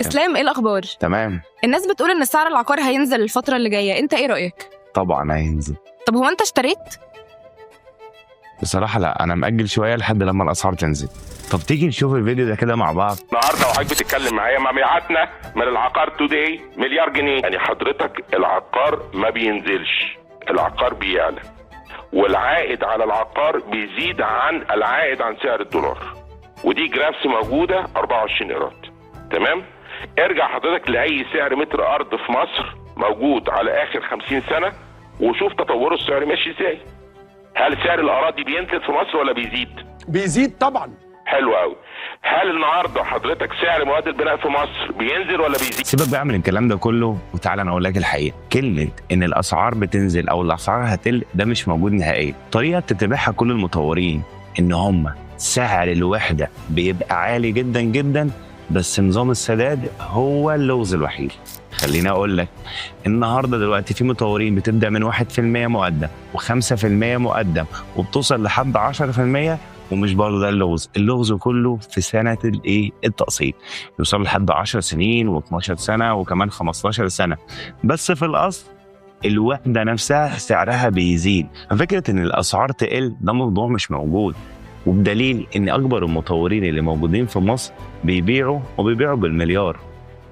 اسلام، ايه الاخبار؟ تمام. الناس بتقول ان سعر العقار هينزل الفترة اللي جايه، انت ايه رايك؟ طبعا هينزل. طب هو انت اشتريت؟ بصراحة لا، انا مأجل شوية لحد لما الاسعار تنزل. طب تيجي نشوف الفيديو ده كده مع بعض. النهارده وحضرتك بتتكلم معايا، مبيعاتنا من العقار today مليار جنيه. يعني حضرتك العقار ما بينزلش، العقار بيعلى، والعائد على العقار بيزيد عن العائد عن سعر الدولار، ودي graphs موجودة 24 قيراط. تمام؟ ارجع حضرتك لاي سعر متر ارض في مصر موجود على اخر 50 سنة وشوف تطوره السعر ماشي ازاي. هل سعر الاراضي بينزل في مصر ولا بيزيد؟ بيزيد طبعا. حلو قوي. هل النهارده حضرتك سعر مواد البناء في مصر بينزل ولا بيزيد؟ سيبك بقى من الكلام ده كله وتعالى انا اقول لك الحقيقه. كلمة ان الاسعار بتنزل او الاسعار هتقل ده مش موجود نهائيا. طريقه بتتبعها كل المطورين ان هم سعر الوحدة بيبقى عالي جدا جدا، بس نظام السداد هو اللغز الوحيد. خليني اقول لك النهارده دلوقتي في مطورين بتبدا من 1% مقدم و5% مقدم وبتوصل لحد 10%، ومش برضه ده اللغز. اللغز كله في سنة الايه التقسيط، يوصل لحد 10 سنين و12 سنة وكمان 15 سنة، بس في الاصل الوحدة نفسها سعرها بيزيد. ففكره ان الاسعار تقل ده موضوع مش موجود، وبدليل ان اكبر المطورين اللي موجودين في مصر بيبيعوا وبيبيعوا بالمليار.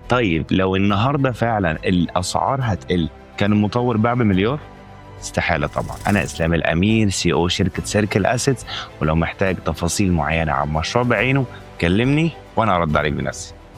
طيب لو النهارده فعلا الاسعار هتقل كان المطور باع بمليار؟ استحالة طبعا. انا اسلام الامير، CEO شركة Circle Assets، ولو محتاج تفاصيل معينة عن مشروع بعينه كلمني وانا ارد عليك بنفسي.